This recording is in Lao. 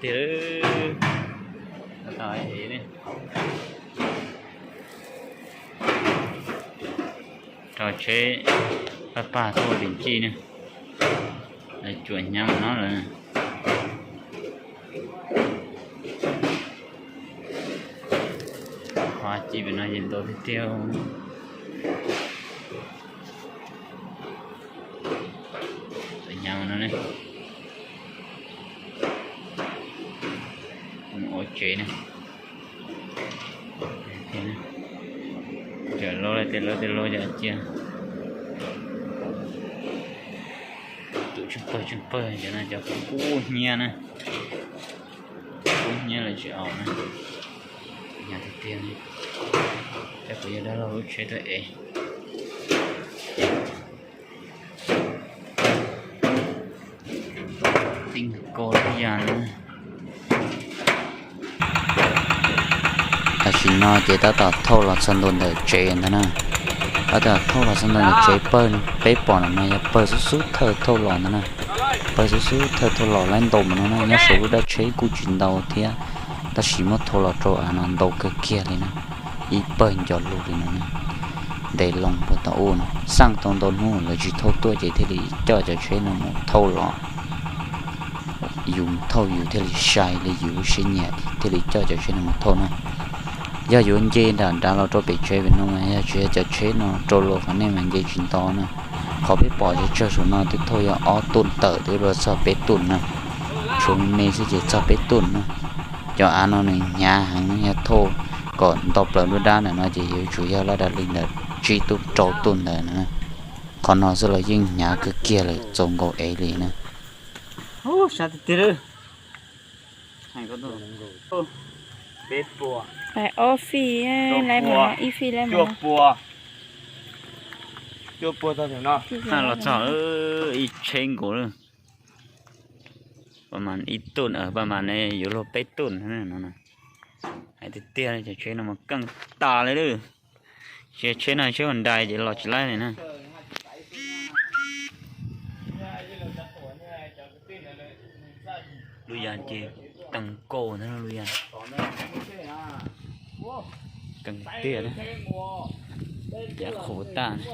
ເຕີ ເອົາຕໍ່ໄອ້ເອນີ້ ເຈົ້າເຊປ້າປ້າໂທດິນຈີ່ນີ້ ໄດ້ຈວດຍາມເນາະເລີຍ ຄວາຈີ່ເປັນນ້ອຍເຢັນໂຕທີດຽວ. ສວຍງາມເນາະນີ້ ໂອເຄນະ ໂອເຄນະ ຈະໂລເຕັດໂລເຕັດໂລຈະເຈຍ ຕຸຊຶມເປີຊຶມເປີ ຈະໜ້າຈະ ໂອ້ ເຫຍນະ ໂອ້ ເຫຍແລ້ວຊິເອົານະ ເຫຍຕິດຕຽງ ແຕ່ກໍຢ່າໄດ້ລາວເຊັດຕົວເອງ. ຕິງໂກນຢ່າງນັ້ນ ຕາຊິນອເຈຕາຕາໂທລອດຊັນໂດນເດີເຈນນະ ອາຕາໂທລອດຊັນໂດນເດີເຈເປີເປປອນນະ ຍາເປີສຸສຸເທີໂທລອດນະ ເປີສຸສຸເທີໂທລອດແລນໂດມນະ ຍາໂສລຸດາເຊກູຈິນໂດເທຍ ຕາຊິມອໂທລອດໂຕອານອນໂດເກີເກຍເລີຍນະ ອີເປີນຈອດລູກເລີຍນະ ໄດ້ລົງໂປຕາອູນ ສ້າງຕົງໂດນຫູເລີຍຈິໂທຕົວເຈເທລີ ເຈາະຈາກເຊນໂມໂທລອດ ຢູມເທົ່າຢູເທລີໄຊເລີຍຢູເຊນເຍເທລີເຈາະຈາກເຊນໂມໂທນະ ຍາຢູເຈດາດາລາໂຕເປເຊເວນໂນມາ ຍາເຊຈາເຊນໂຕໂລຄາເນມາເຈຈິນຕອນະ ຂໍເປປອນເຈເຈີສູນນອນຕຶໂທຍາອອຕຸນເຕີຕຶໂລຊອເປຕຸນນະ ຊົມເມຊິເຈຊອເປຕຸນນະ ເຈົ້າອານອນຍາຫັງຍາໂທ ກໍດອບເປີດູດານະເນາະ ເຈຢູຊູຍາລາດາລິນເດີຈີຕຸໂຕຕຸນເດີນະ ຂໍນອນສະເລີຍຍິງຍາຄືເກຍເລີຍ ຈົງໂກເອລີນະ. ໂອ້ ຊາດຕິເຕີ ໃຫ້ກໍຕ້ອງ ເປັດປົວ ໄປອອຟຟິ ໂຈ ໄລ່ໝົດເນາະ ອີຟິໄລ່ໝົດເນາະ ຈົວປົວ ຈົວປົວຕອນເຖິງເນາະ ຫ້າລອດສອງ ເອີ ອີເຊງໂກເລີຍ ປະມານອີຕຸນ ເອີ ປະມານໃນຢູໂຣເປຕຸນຫັ້ນນະ ໃຫ້ເຕຍໆ ຈະເຊນມາກັງຕາເລີຍເດີ. ເຊ ເຊນາ ເຊວັນໄດ ເຈລອດຊິໄລນີ້ນະ ລຸຍານເຈ ຕັງໂກນະ ລຸຍານ ກັງເຕຍນະ ຢາໂຄຕານະ